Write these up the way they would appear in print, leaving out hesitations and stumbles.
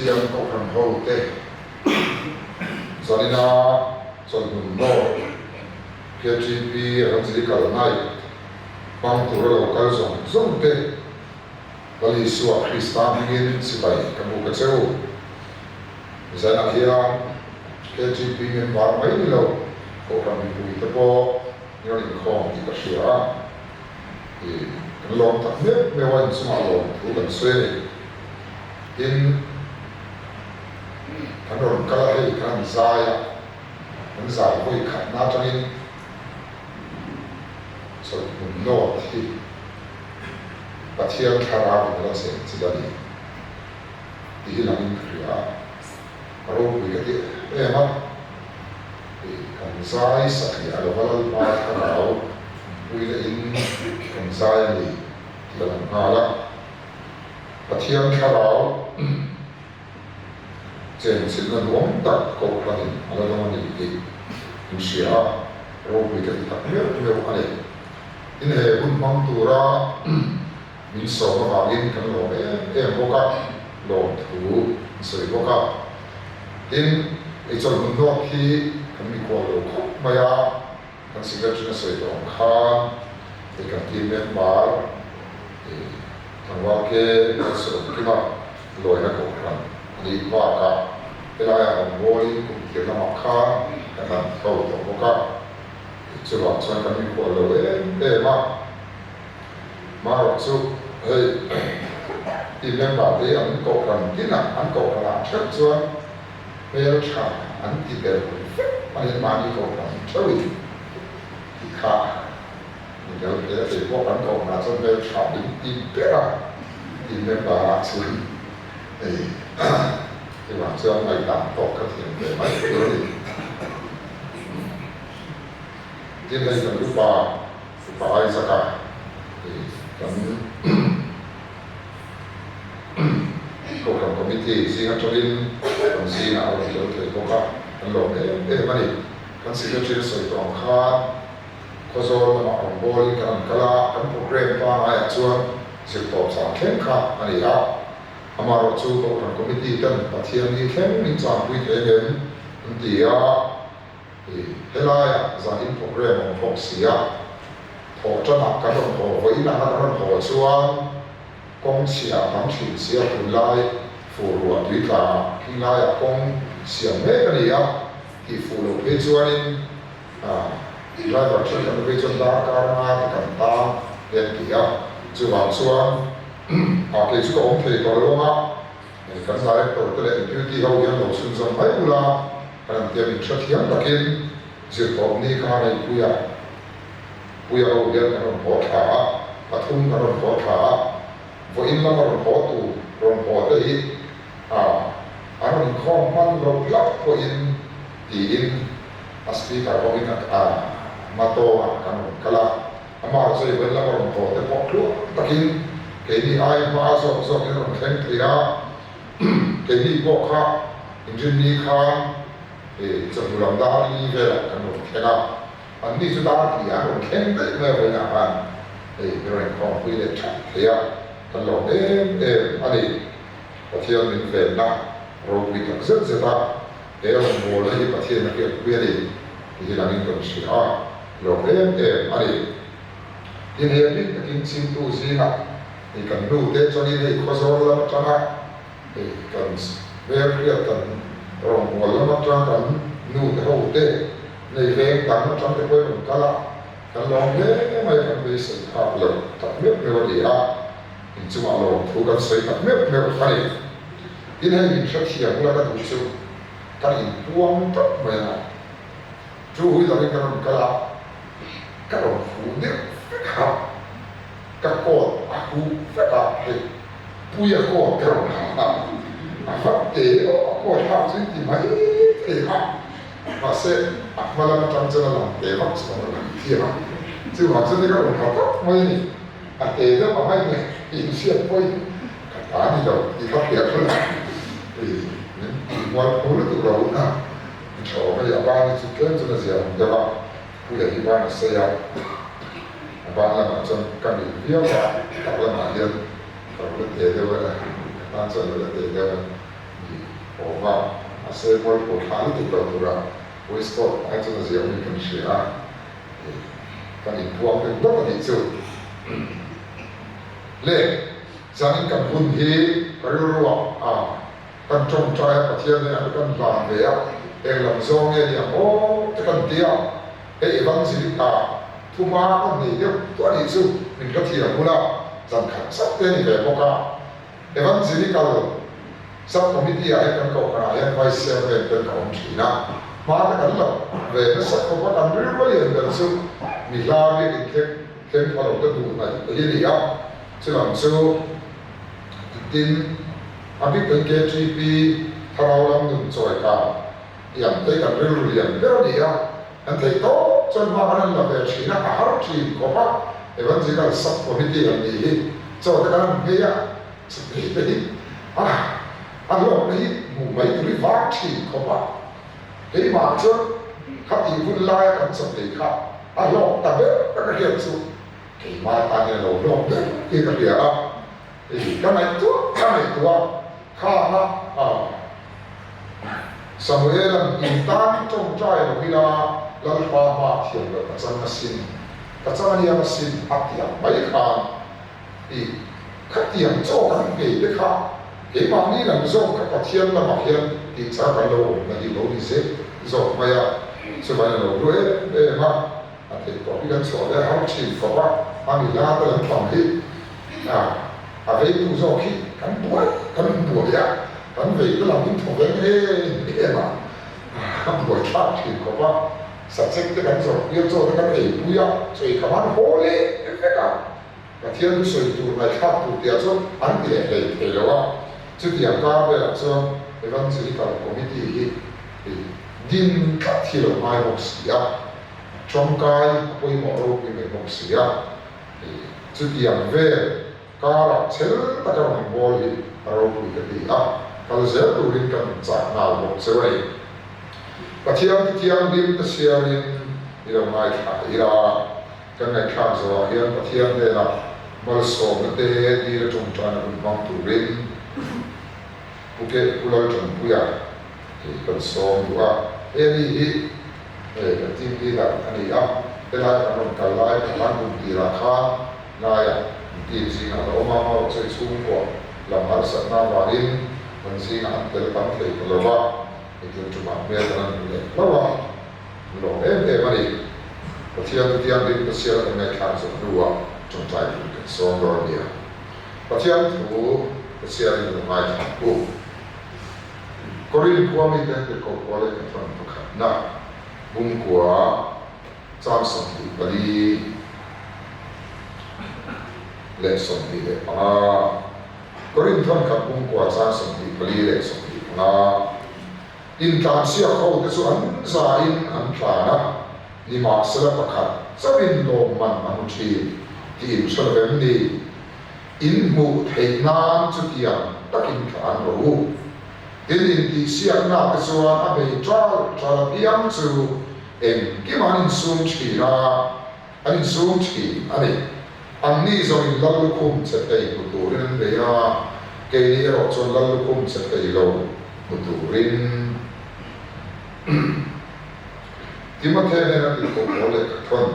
Thiam Kohhran hote zanina chawlhmun nawr KTP Evangelical Night hmang tura lo kal zawng zawng te Lal Isua Krista hmingin chibai ka buk a che u. Zanah hian KTP member mai ni lo Kohhran mipui te pawh min rawn inkhawm tih ka hria a. I kan lawm tak meuh meuh a inchungah lawm thu kan sawi a ni. Tin, kan rawn kal a hei kan han zai a, kan zai vawi khatna atangin chawlhhmun nawt hi Pathian thlarau in a la cheng chilh a ni tih hi langin ka hria a, a ropui ka ti em em a. I kan zai satliah lova Lalpa thlarau puina in kan zai a ni tih a lang nghal a. Pathian thlarau chenchilhna nuam tak Kohhranin a la dawng a ni tih in hria a, ropui ka ti tak meuh meuh a ni. In he hun hmang tura min sawm avangin kan lawm em em bawk a, lawmthu an sawi bawk a. Tin, ei chawlhmun nawk hi kan mikhual lo khawp mai a. Kan secretary a sawi tawh ang khan hei kan team member ih tlangval ke Malsawm Kima lawina kohhran a nih bakah helaiah rawn bawlin kum tir lamah khan kan han tho tawh bawk a, chuvang chuan kan mikhual lo em em a. Marawh chu hei team member te hi an kohhran tinah an kohhranah theuh chuan hmeltha an ti ber vek a ni, mahni kohhran theuhin tih kha ni tel thei a, kei pawh kan kohhranah chuan hmeltha min ti ber a, team member ah chuan hei chuvang chuan ngaihdan tawk ka thiam ve mai tur a ni. Tin hei kan upa upa Isaac-a hei kan Kohhran Committee zing atangin kan zingah a rawn tel thei bawk a, kan lawm em em a ni. Kan Secretary a sawi tawh ang khan Khawzawl lamah rawn bawlin kan rawn kal a, kan programme pangaiah chuan zirtawp zan thleng kha a ni a. Amaherawh chu Kohhran Committee ten Pathian ni thleng min changpui thei ngem an ti a. Helaiah zanin programme awm bawk si a, thawh tanah kan rawn haw vawiin anga kan rawn haw chuan kawng chhia tam thin si a, tunlai fur ruah tui tla phing laiah kawng siam mek a ni a, tih fuh loh phei chuanin driver thenkhat te phei chuan darkar nga te kan tang te an ti a, chuvang chuan a kei chu ka awm thei tawh lo anga kan director te leh deputy ho hian lo chhunzawm mai ula. Kan an tia min hrethiam takin zirtawpni kha hei Puia Puia ho hian kan rawn haw thla a, pathum kan rawn haw thla a, vawiin lama rawn haw tu rawn haw te hi a an rawn inkhawm hman loh hlauh pawhin tiin a speaker hawngin a a hmatawngah kan rawn kal a, amah chu hei vawiin lama rawn haw te pawh tluang takin keini ai hma zawk zawkin a rawn thleng thei a. Keini pawh kha inrinni khan chawhnu lam dar li velah kan rawn thleng a, anni chu dar hnih an rawn thleng daih mai a vawiinah khan hei min rawn inkhawmpui leh that thei a, kan lawm em em a ni. Pathian min venna ropui tak zet zet a, he rawngbawlna hi Pathian a hriatpui a ni tih hi langin kan hria a, lawm em em a ni. Tin he bik takin chhimtu zingah Hei kan nu te chuanin hei Khawzawl lam atanga hei kan hmelhriat kan rawngbâwl lam atanga kan nu te ho te nei veng dang atang te pawhin rawn kal a, kan lawm hle mai kan beisei phak loh tak meuh meuh a ni a, inchungah lawm thu kan sawi tak meuh meuh a ni. Tin hei min hrethiam ula ka duh chu kan inpuang tawp mai a, chu hui langin kan rawn kal a, ka rawn fuh deuh vek a. Ka coat a huh vek a, hei Puia coat ka rawn ha a, a vat te erawh a coat hak chu inti mai thei a, mahse a hma lam atang chuan a lang te vak chuan a lang thiam a, chuvang chuan ka rawn ha tawp mai a ni, a te deuh a mai mai inhriat pawhin ka ta ni lo tih kha hriat hlawlh a, min tihmual phu lutuk lo a, min tha awm a ni, a ban hi chu tlem chuan a zia awm deuh a. Puia hi ban a sei a, a ban lamah chuan ka mit viau a, tak lamah hian ka lo la te deuh a, ka tan chuan a lo la te deuh a ni. Mahse mualpho thlah lutuk lo tura waistcoat ai chuan a zia awmin kan hria a, kan inpuang deuh deuh a nih chu. Le, zanin kan hun hi ka rilruah a kan tawngtai a, Pathian hnenah kan hlan ve a, eng lam zawng nge ni ang aw te kan ti a, hei Evangelist ah thuma kan nei deuh tawh a nih chu min hrethiam bula zan khat chauh te a ni ve bawk a. Evangelical Sub-Committee ah hian kan kohhranah hian Vice Chairman ten ka awm thin a, hma te kan lo ve nasa khawp a, kan rilru lian ber chu mi hla biak inthleng thleng pha lo te duh hnaih te hi a ni a, chulam chu tin a bik takin KTP Thlarau lam nun chawi kang tih ang te hi kan rilru lian ber a ni a, kan theih tawp chuan hma kan han la ve thin a, a har thin khawp a, Evangelical Sub-Committee an nih hi chaw te kan han nghei a, chutei te hi a a hlawkna hi hmuh mai tur hi vang thin khawp a, keimah chuan khatih hun laia kan chawhmeh kha a hlawk ta ber tak a hriat chu keimah tan hian a lo hlawk ber tih ka hria a, hei ka ngaihtuah ka ngaihtuah khanga a Samuela'n in tan tawngtai lo ila Lalpa hma thiam loh ka chang asin, ka chang ania asin a ti ang mai khan i khatiang chaw kan nghei te kha keimahni lam zawk kha Pathian lamah hian tih char kan lo awmna hi lo ni zek zawk mai a, chuvangin a lo hlu em em a, a theih tawp hi kan chhuah ve har thin khawp a, a mi la te lam pang hi a a veitu zawk hi kan buai kan buai a, kan vei te lam in thaw veng em em a, a buai thlak thin khawp a, sachek te kan zawrh tir chaw te kan eipui a, chawi kha man haw leh vek a. Pathian thusawi tur ngaihthlak tur tia chu an ti leh hlei thei lo a, chutiang kar velah chuan Evangelical Committee hi din tlat hi lo ngai bawk si a, tawngkai a pawimawh ropui mai bawk si a, chutiang vel karah chhel taka rawn bawl hi a ropui ka ti a, kal zel turin kan inchah nghal bawk cheu a ni. Pathian thu thianghlim te siamin i lo ngaithla ila. Kan ngaihthlak zawhah hian Pathian hnenah malsawmna te dil a tawngtaina hun hmang turin Pu Ke Pu Laltanpuia hi kan sawm duh a. He ni hi hei kan team leader a ni a, helai kan rawn kal lai khan kum tirah khan laiah an team zingah a la awm a, amaherawhchu hei chhungkua lam harsatna avangin kan zingah an tel tam thei ta lo va, hei tun tumah hmel kan han hmu leh hlauh a. Lawm em em a ni. Pathian chu Thianghlim Pathian a kan ngaihthlak zawh hnuah tawngtai tur kan sawm dawn a nia. Pathian thu Pathian in lo ngaithla u. Korin khua mite an tirhkoh khua leh ka thawn pakhatna bungkua chang 24 leh 25. Korin thawn khat bungkua chang 24 leh 25. Intlansiak ho te chu an zain an tlan a, nimahsela pakhat chauhin lawmman a hmu thin tih in hre lo em ni? In hmuh theih nan chutiang takin tlan rawh u. Tin, intihsiakna te chuan a bei ṭal ṭal apiang chu engkim an insum thin a, An insum thin a ni. Anni zawngin Lal lukhum che thei hmu turin an bei a, keini erawh chuan Lal lukhum che thei lo hmu turin. Timothe hnena tihkhawh pawl lehkha thawn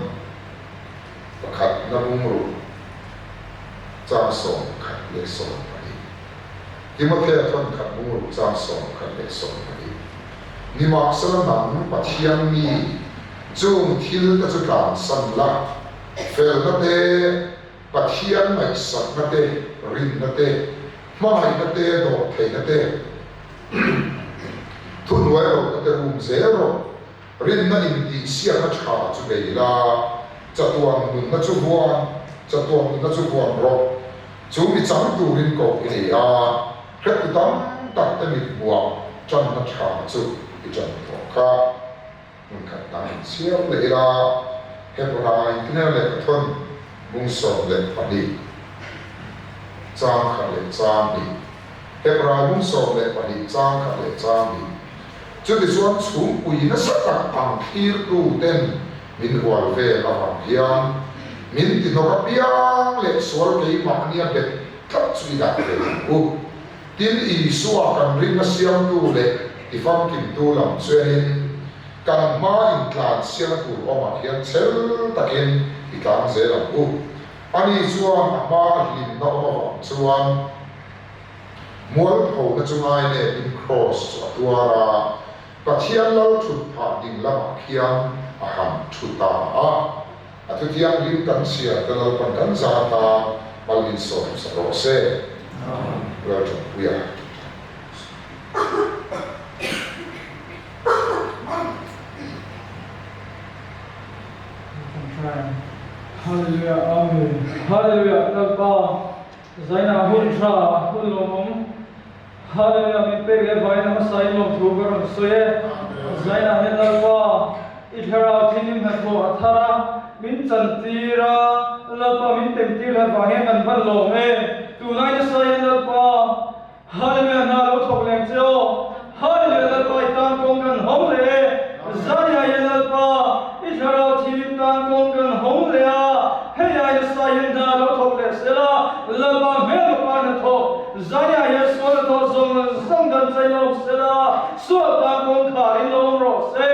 pakhatna bungruk chang 11 12. Timothea thawn khat bungruk chang 11 12. Nimahsela nang Pathian mi Chung thil te chu tlansan la, felna te, Pathian ngaihsakna te, rinna te, hmangaihna te, dawhtheihna te, thuhnuai lohna te um zel rawh. Rinna intihsiakna tha chu nei la, chatuan nunna chu vuan, chatuan nunna chu vuan rawh. Chu mi chang turin koh i ni a, hretu tam tak te mithmuah tanna tha chu i tan tawh kha. Hmun khat dang in chhiar leh ila, Hebrai hnena lehkha thawn bung 12, chang khat leh chang hnih. Hebrai bung 12, chang khat leh chang hnih. Chutichuan chhungpui nasa tak ang thlirtu ten min hual vel avang hian min ti hnawk apiang leh sual keimahnia bet tlat chu i dah ve ang u. Tin, Isua kan rinna siamtu leh. tifamkimtu lam chuanin kan hmaa intlansiamna tur awmah hian chhel takin i tlang zel ang u. Ani chuan a hmaa hlimna awm avang chuan mualphona chu ngainepin kraws chu a tuar a, Pathian lal thut phah ding lamah khian a han thu ta a. A thuthianghlim kan chhiar te Lalpan kan zat a, mal insawm sak rawh se. Lalṭanpuia. Hallelujah Amen Hallelujah Lalpa Zaina hun tha hun lawmawm Hallelujah min pek leh vain a hmasa in lawmthu ka rawn sawi e. Zaina hian Lalpa i thlarau thinim hnathawh a thar a, min chantir a, Lalpa min temtir leh vang hian kan van lawm e. Tunlai nasa hian Lalpa Hallelujah hna lo thawk leng che aw. Hallelujah Lalpa i tan kawng kan hawng leh e. Zaina hian Lalpa i thlarau thinim tan kawng kan hawng leh a, hei ai nasa hian hna lo thawk leh sela, Lalpa hmelmapa hnathawk Zaia hian sual a thawh zawng zawng dan chei lo sela, sual tan kawngkhar in lo awm rawh se.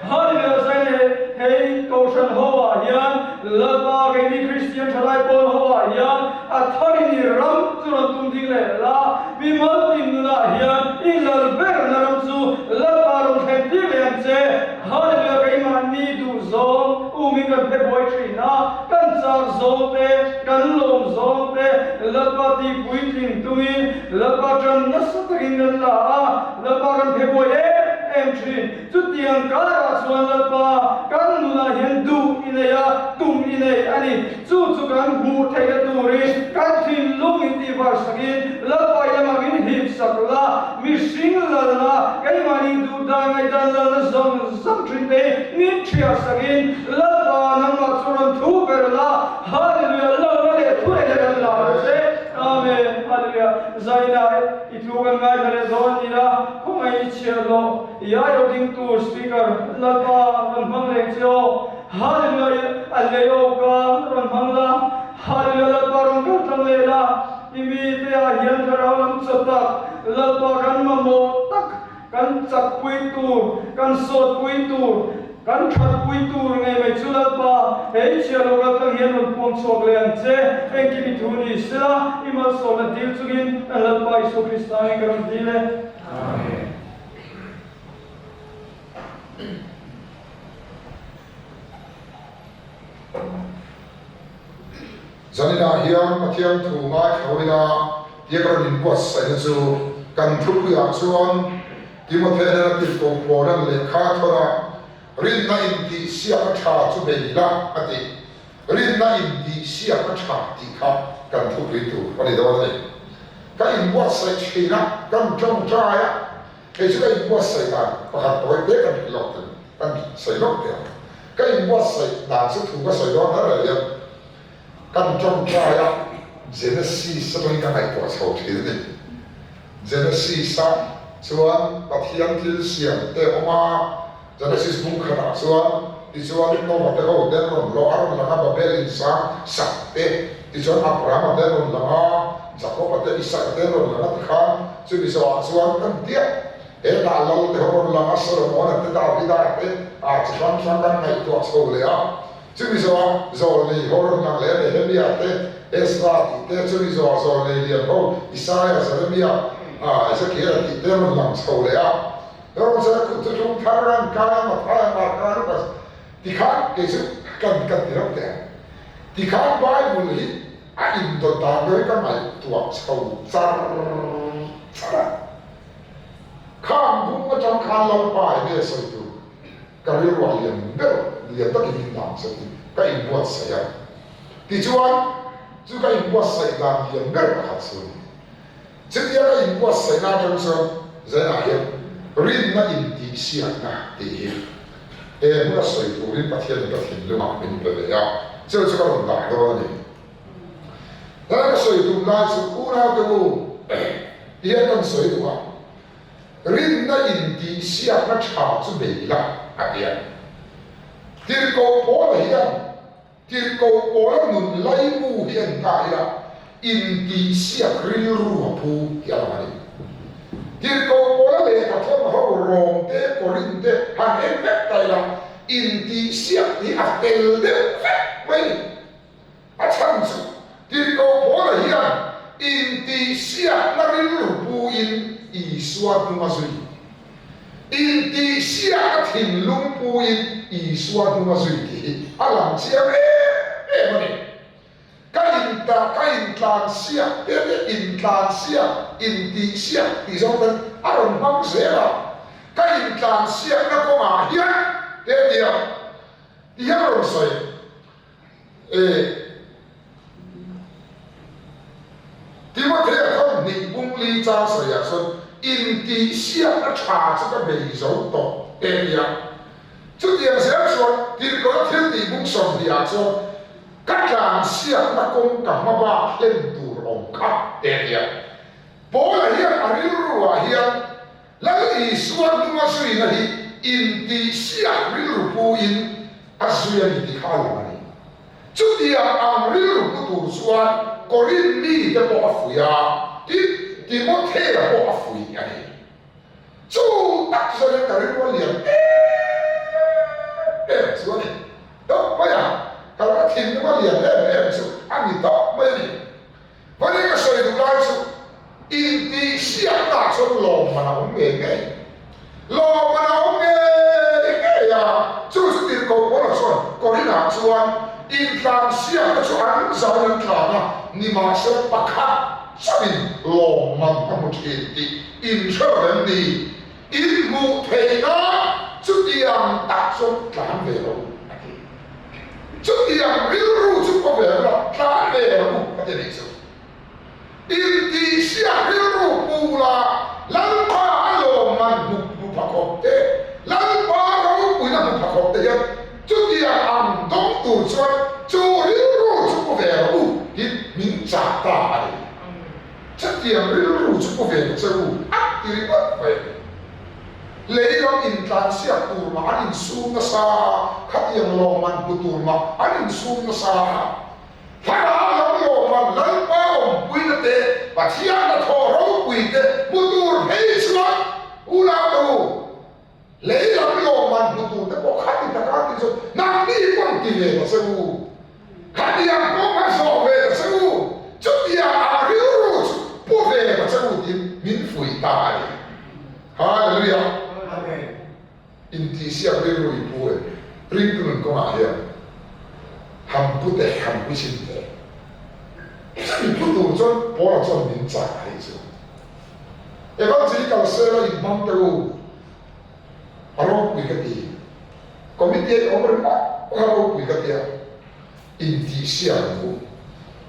Hallelujah Zaia leh hei Kohhran ho ah hian Lalpa keini Kristian thalai pawl ho ah hian a thar in i ram chu rawn tum ding leh la, mi maltin nunah hian i lal ber na ram chu Lalpa rawn thleng tir leh ang che. Hallelujah keimahni duh zawng umin kan phe buai thin a, kan chak zawng te, kan lawm zawng te Lalpa tih puitling tumin Lalpa tan nasa takin kan la a, Lalpa kan phe buai em em thin. Chutiang karah chuan Lalpa kan nunah hian duh i nei a, tum i nei a ni. Chu chu kan hmuh theihna turin kan thinlung in tih var sakin Lalpa i lamah min hip sak la, mihring lalna, keimahni duhdan ngaihdan lalna zawng zawng thin te hi min thiah sakin Lalpa nangmah chu rawn thu ber la, Hallelujah, lalna leh thu leh kan la ang che. Amen, Hallelujah. Zaina i thu kan ngaithla leh dawn a nia, khawngaih i chhiah loh, i aiawh ding tur Speaker Lalpa kan hmang reng che aw. Hallelujah a lei awk a rawn hmang la, Hallelujah Lalpa rawn kal tlang leh la, i mite ah hian thlarau lam chaw tak, Lalpa kan mamawh tak, kan chak pui tur, kan sawt pui tur, kan that pui tur ngei mai chu Lalpa hei chhia lo kal tlang hian rawn puang chhuak leh ang che, engkim i thu ni sela, i malsawmna dil chungin kan Lalpa Isua Krista ngei ka rawn dil e. Amen. Zaninah hian Pathian thu ngaithla ila tia ka rawn inbuatsaihna chu kan thupuiah chuan Timothea hnena tirhkoh Paula'n lehkha a thawn a, Rinna intihsiak a tha chu bei ila a ti. Rinna intihsiak a tha tih kha kan thupui tur a ni dawn a ni. Ka inbuatsaih thin a, kan tawngtai a. Kei chu ka inbuatsaih dan pakhat tawi te kan hrilh lawk teh kan sawi lawk teh ang. Ka inbuatsaih dan chu thu ka sawi dawn har reh hian kan tawngtai a Genesis atangin ka ngaihtuah chho thin a ni. Genesis ah chuan Pathian thil siam te a awm a, Genesis bung khatah chuan tichuan Noah te ho te an rawn lawh a, rawn lang a Babel in sang sak te, tichuan Abraham-a te an rawn lang a, Jacob-a te, Isaac-a te an rawn lang a tikhan chumi zawhah chuan kan tiah hetah lal te ho rawn lang a, Solomon-a te, Davida te, ah chi hrang hrang kan ngaihtuah chho leh a, chumi zawhah Zawlnei ho rawn lang leh a, Nehemia te, Ezra tih te, chumi zawhah Zawlnei lian ho Isaia, Jeremia, ah Ezekiel-a tih te rawn lang chho leh a. Rosa kut chu hlung thar an kai a, Mathai a Marka a Lukas tikhan kei chu kan kan ti reuh teh ang. Tikhan Bible hi a indawt dan deuh hi ka ngaihtuah chho char char a. Khang bung atang khan Lalpa enge sawi tur ka rilruah lian ber lian takin min dang che tih ka inbuatsaih a. Tichuan chu ka inbuatsaih dan lian ber pakhat chu a ni. Chutia ka inbuatsaihna atang chuan Zainah hian rinna intihsiakna tih hi he hmuna sawi turin Pathianin ka thinlungah min pe ve a, chu chu ka rawn dah dawn a ni. Helai ka sawi tum lai chu unaute u ti hian kan sawi duh a, rinna intihsiakna tha chu bei la a ti a. Tirhkoh Paula hian Tirhkoh pawla nun laimu hi en ta ila, intihsiak rilru a phu hi a lang a ni. Tirhkoh pawla lehkha thawn ho Korin te han en vek ta ila, intihsiak hi a fel deuh vek mai a ni. A chhan chu Tirhkoh Paula hian intihsiakna rilru puin Isua hnung a zui. Intihsiakna thinlung puin Isua hnung a zui tih hi a lang chiang em em a ni. Ka inta, ka intlansiak te te intlansiak, intihsiak tih zawng ten a rawn hmang zel a. Ka intlansiakna kawngah hian te tia ti hian a rawn sawi. E. Timothea thawmhnih bungli chang sawiah chuan intihsiakna tha chu ka bei zo tawh te tia. Chutiang zel chuan tirhkohna thil tih bung 20 ah chuan ka tlansiakna kawng ka hma bak hlen tur awm kha te tia. Paula hian a rilru ah hian Lal Isua hnunga zuina hi intihsiak rilru puin a zui a ni tih kha a lang a ni. Chutiang ang rilru pu tur chuan Korinth mite pawh a fuih a, tin, Timothea pawh a fuih a ni. Chu tak zawng hian ka rilru a lian em em chu a ni tawp mai a, ka la thinlung a lian em em chu a ni tawp mai a ni. Vawlei ka sawi duh lai chu intihsiakna ah chuan lawmman a awm ngei ngei. Lawmman a awm ngei ngei a, chu chu tirhkoh Paula chuan Korinth ah chuan intlansiakna chu an zain an tlan a, nimahsela pakhat chauhin lawmman a hmu thin tih inhre lo em ni? Inhmuh theih nan chutiang tak chuan tlan ve lo a ti. Chutiang rilru chu ka ve lo, tlan ve lo a ti nih chu. Intihsiak rilru pu la, Lalpa a lawmman hmu hmu pha khawp te, Lalpa ropuina hmu pha khawp te hian chutiang ang dawng tur chuan chu rilru chu pu ve lo u tiin min chah ta a ni. Chutiang rilru chu pu ve ta che u a ti ringawt mai. Lei lam intlansiak tur mah an insum nasa a, khatiang lawmman hmu tur mah an insum nasa a. Thlarau lam lawmman Lalpa awmpuina te, Pathian hnathawh ropui te hmu tur phei chuan unau te u, lei lam lawmman hmu tur te pawh khati taka tih chu nangni pawn ti ve ta che u. Khatiang kawng a zawh ve ta che u, chutiang ang rilru chu pu ve ta che u tiin min fuih ta a ni. Hallelujah! Intihsiak rilru i pu e, ringtu nun kawngah hian han pu teh, han pu chhin teh. Chumi pu tur chuan Paula chuan min chah a hei chu. Evangelical sela inhmang teh u, a ropui ka ti. Committee a awm ringawt pawh kha ropui ka tia, intihsiak ang u.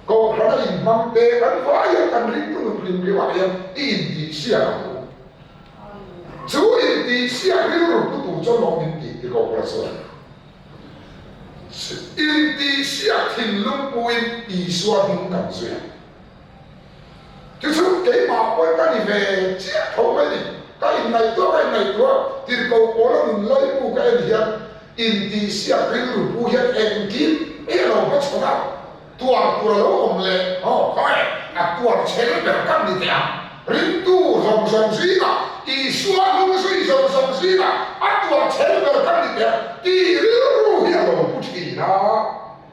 Kohhran a inhmang te kan vai hian kan ringtu nun hlim hlimah hian i intihsiak ang u. Chu intihsiak rilru pu tur chuan lawm min tih ti kohhran chuan intihsiak thinlung puin Isua hnung kan zui ang. Tichuan keimah pawhin ka ni ve chiah tho mai ni. Ka inngaihtuah ka inngaihtuah, tirhkoh pawla nun laimu ka en hian intihsiak rilru pu hian engkim hi a lo hmachhawn a, tuar tur a lo awm leh aw khaw e, a tuar chhel ber kan ni teh ang. Ringtu zawng zawng zingah, Isua hnung zui zawng zawng zingah a tuar chhel ber kan ni teh ang tih rilru hi a lo pu thin a.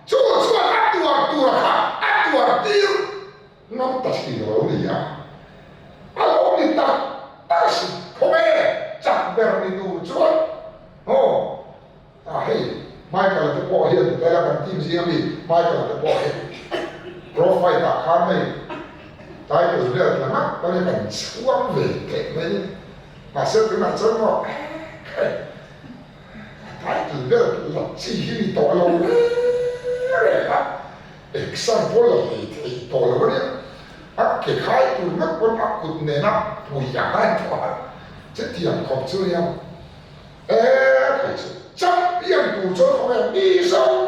Chu chuan a tuar tura kha a tuar tir ngam ta thin lo ni a, a lo ni tak tak a si. Khawnge chak ber ni tur chuan aw ah hei Michael-a te pawh hian ti tel a kan team zing ami Michael-a te pawh hi pro fight ah khan hei title belt la ngat pawn hi kan chhuang ve teh mai mahse tunah chuan maw hei Title ber la chi hi ni tawh lo reng reng a, exam pawh la hlei thei tawh lo a nia. A ke khai tur ngawt pawn a kut nena pui a ngai tawh a, chutiang khawp chu nia. E khai chu champion tur chuan khawp e, mi zawng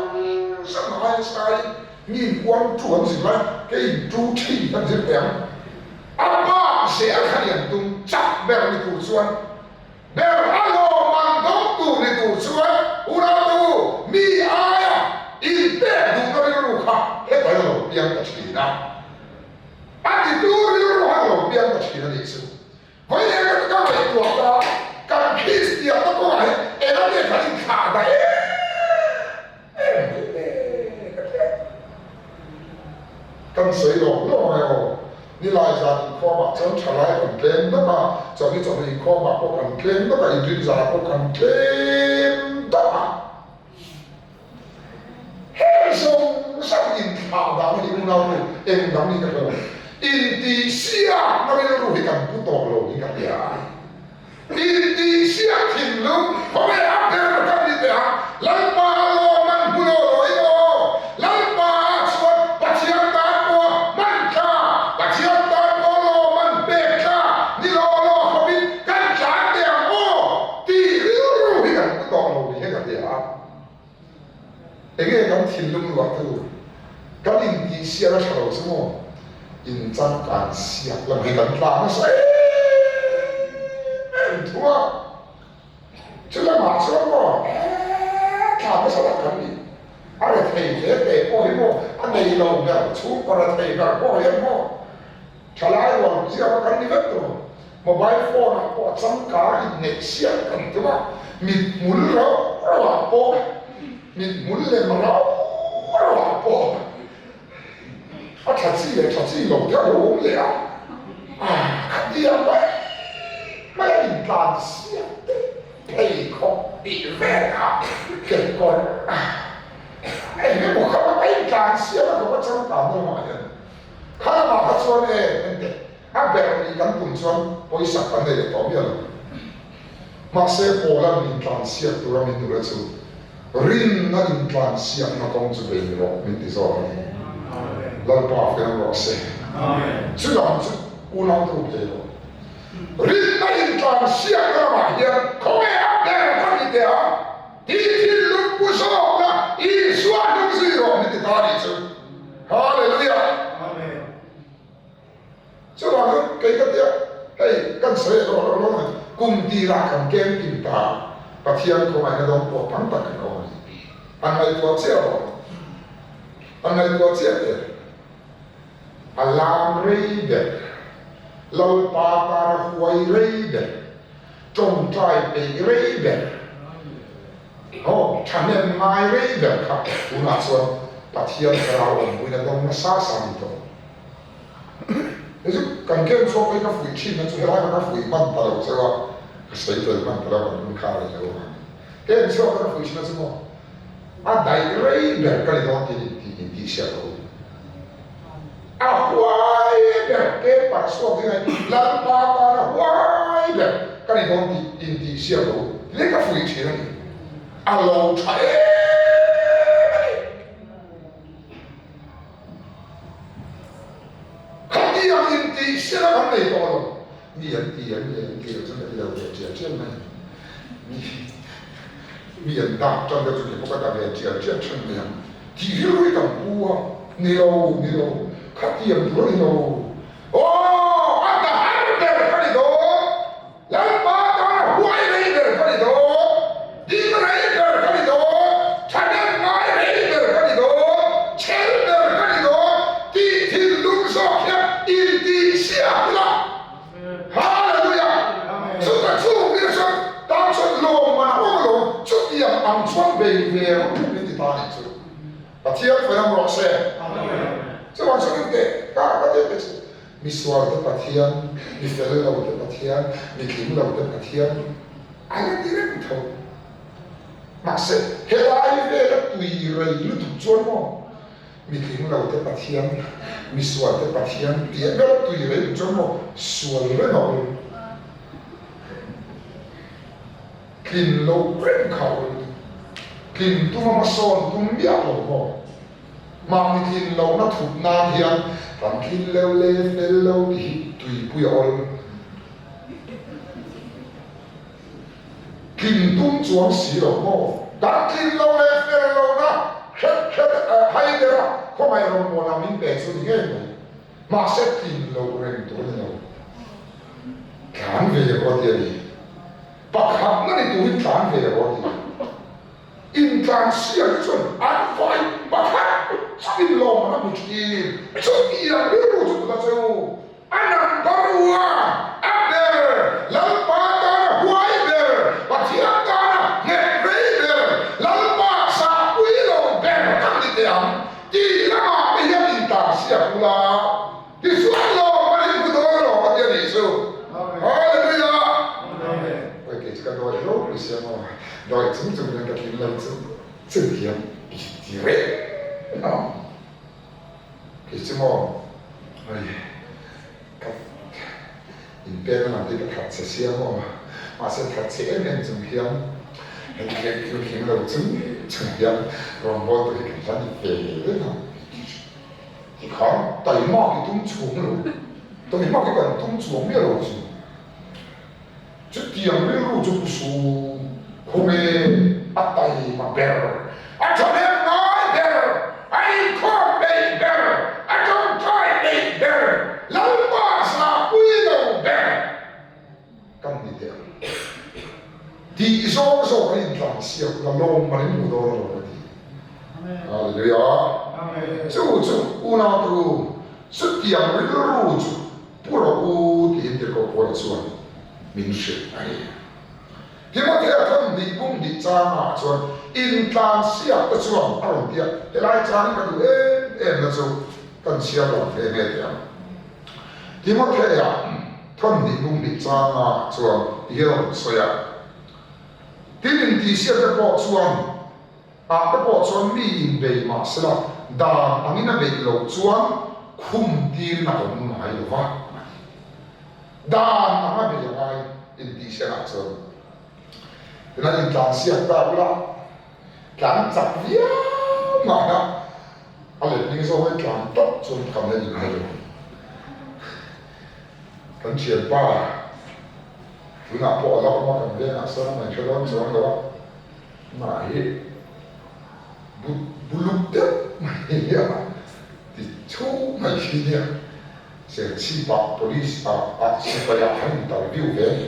zawng a ngai nasa in mi inkuang tu an zir lai, kei in tu thin an zir teh ang. A bak zel kha ni an tum, chak ber ni tur chuan Ber a lawmman dawng tur ni tur chuan unautu mi aia inpek duhna rilru kha hetah hian a lo piang ta thin a. A titu rilru kha a lo piang ta thin a nih chu. Vawiin ka ngaihtuah ta, kan Kristianna Chawlhni chawhnu inkhawmah pawh kan tlem dawk a, inrin zanah pawh kan tlem dawk a. Heng zawng zawng inthlah dan hi unau nu eng dang hi ka hre lo. Intihsiakna rilru hi kan pu tawh lo hi ka hria. Intihsiak thinlung khawnge a ber kan ni teh a, Lalpa lawm an hmu lo lo i aw. Lalpa chuan Pathian tan pawh hman tla, Pathian tan pawh lawm an pek tla ni lo lo khawpin kan tlan teh ang aw tih rilru hi kan pu tawh lo ni hian ka hria a. Enge kan thinlung luahtu kan intihsiak a tha lo chu maw? Inchangkan siak lam hi kan tla nasa em em thu a, chu lamah chuan maw tla nasa tak kan ni. A rethei hle teh pawh hi maw a nei lo ber, chhungkaw rethei ber pawh hian maw Thalai rual ziak a kan ni vek tawh. Mobile phone ah pawh a changkang inneih siam kan tum a, mithmul rau rau ah pawh, mithmul lem rau rau ah pawh a tha chi leh tha chi lo te a lo awm leh a, ah khatiang mai mai a intlan siam te pheikhawk tih vel kha kekawr eng emaw kha a intlan siam a khawp a changkang lamah hian. Kha lamah kha chuan e, enteh, a ber nih kan tum chuan pawisa kan nei leh tawh miah lo. Mahse, Paula min tlansiak tura min duh la chu, rinna intlansiakna kawng chu bei ni rawh min ti zawk a ni. Lalpa fiam rawh se. Chu lam chu unau tu phei rawh. Rinna intlansiakna lamah hian khawnge a ber kha ni teh ang? Tih thinlung pu zawk la, Isua hnung zui rawh min ti ta nih chu. Hallelujah! Amen. Chuvang chuan kei ka tia, hei kan sawi leh lawk lawk a ni, kum tirah kan camping ta a, Pathian khawngaihna dawng pawh tam tak kan awm a ni. An ngaihtuah chiah rawh. An ngaihtuah chiah teh. A lam rei ber, Lalpa tana huai rei ber, tawngtai peih rei ber, aw, thahnem ngai rei ber kha tunah chuan Pathian thlarau awmpuina dawng nasa sa ni tawh. Hei chu kan ken chhuak hi ka fuih thin na chu helai kha ka fuih hman ta lo cheu a, ka sawi tel hman ta lo kan hun kha a rei lo avangin. Ken chhuak kha ka fuih thin na chu maw a daih rei ber ka ni dawn tih intihsiak ka tum. A huai ber paper chhuak ding ai Lalpa tan a huai ber ka ni dawn tih intihsiak lo hle ka fuih thin a ni. A lo tha em a ni. Khatiang intihsiak a kan nei tawh lo. Mi an ti an mi an ti lo chuan ka ti lo ve tial tial mai. Mi mi an dak tan deuh chu kei pawh ka ta ve tial tial than mai ang. Tih rilru hi kan pu a, ni lo, ni lo, khatiang tur a ni lo. Aw, a ta har ber ka ni dawn, Lalpa tana huai rei ber ka ni dawn, ding rei ber ka ni dawn, thahnem ngai rei ber ka ni dawn, chhel ber ka ni dawn tih thinlung zawk hian intihsiak ila. Hallelujah! Chuta chung nia chuan tan chuan lawmman a awm alawm, chutiang ang chuan bei ve rawh u min ti ta nih chu. Pathian fawiam rawh se. Chuvang chuan engteh ka ka teh te chu mi sual te Pathian, mi fel lo te Pathian, mi tling lo te Pathian a la ti reng tho. Mahse helai vela tui rei lutuk chuan maw Mi tling lo te Pathian, mi sual te Pathian tih a ber tui rei duh chuan maw sual reng a awm. Tlin lo reng kha a awm. Tlin tum a hmasawn tum miah lo maw. Mahni tlin lohna thup nan hian kan tlin lo le fel lo tih hi tuipui a awl. Tlin tum chuang si lo maw? Kan tlin lo leh fel lohna hret hret hai deuh a, khawngaih rawngbawlna min pe chu ni ngei mai. Mahse tlin loh reng tur a ni lo. Tlan ve rawh ti a ni. Pakhatna ni turin tlan ve rawh ti. Intlansiak hi chuan an vai pakhat chutin lawmman a hmu thin. Chutiang rilru chu tuna che u. A number one, a ber, Lalpa tana huai ber, Pathian tana nghet rei ber, Lalpa sahpui lo ber kan ni teh ang tih lamah te hian intlansiak ula, tichuan lawm an inhmu dawn alawm a ti a nih chu. Hallelujah! dawih ropui sia maw, dawih chung chung hian ka tling lo chung chung hian i ti reng ang. Kei chu maw hei ka inpek a lam hi ka that che sia maw, mahse that che em em chung hian hei thil tling lo chung chung hian rawngbawltu hi kan la ni ve reng ang. Tikhan taimak i tum chhung lo, taimak i kan tum chuang miah lo chu. Chutiang rilru chu pu su khawnge a taima ber, a thahnem ngai ber, a inkhawm peih ber, a tawngtai peih ber, Lalpa zahpui lo ber kan ni teh ang. Tih zawng zawk a intlansiak la lawm man in hmu dawn alawm ka ti. Hallelujah. Chu chu unau te u, chutiang rilru chu pu rawh u tiin Tirhkoh Paula chuan min hrilh a ni. Timothea thawn hnih bung hnih changah chuan intlansiak te chuan a rawn ti a, helai chang hi ka duh em em na chu kan chhiar lo nghe nghe teh ang. Timothea thawn hnih bung hnih changah chuan ti hian a rawn sawi a, Tin intihsiak te pawh chuan Ah te pawh chuan mi inbei mah sela dan angin a beih loh chuan khum tirin a awm ngai lo va a ti. Dan anga bei a ngai intihsiakah chuan tuna intlansiak ta bula tlan chak viau mahna a letling zawng hi tlan tawp chuan kan la ni ngai lo. Kan thianpa tunah pawh a la awm a kan vengah sawn a ngaihhre dawn chuang lo a. Mah hi buluk deuh mai hi a ti chhung mai hi nia. Serchhipah police ah ah sipai ah han interview ve a ni.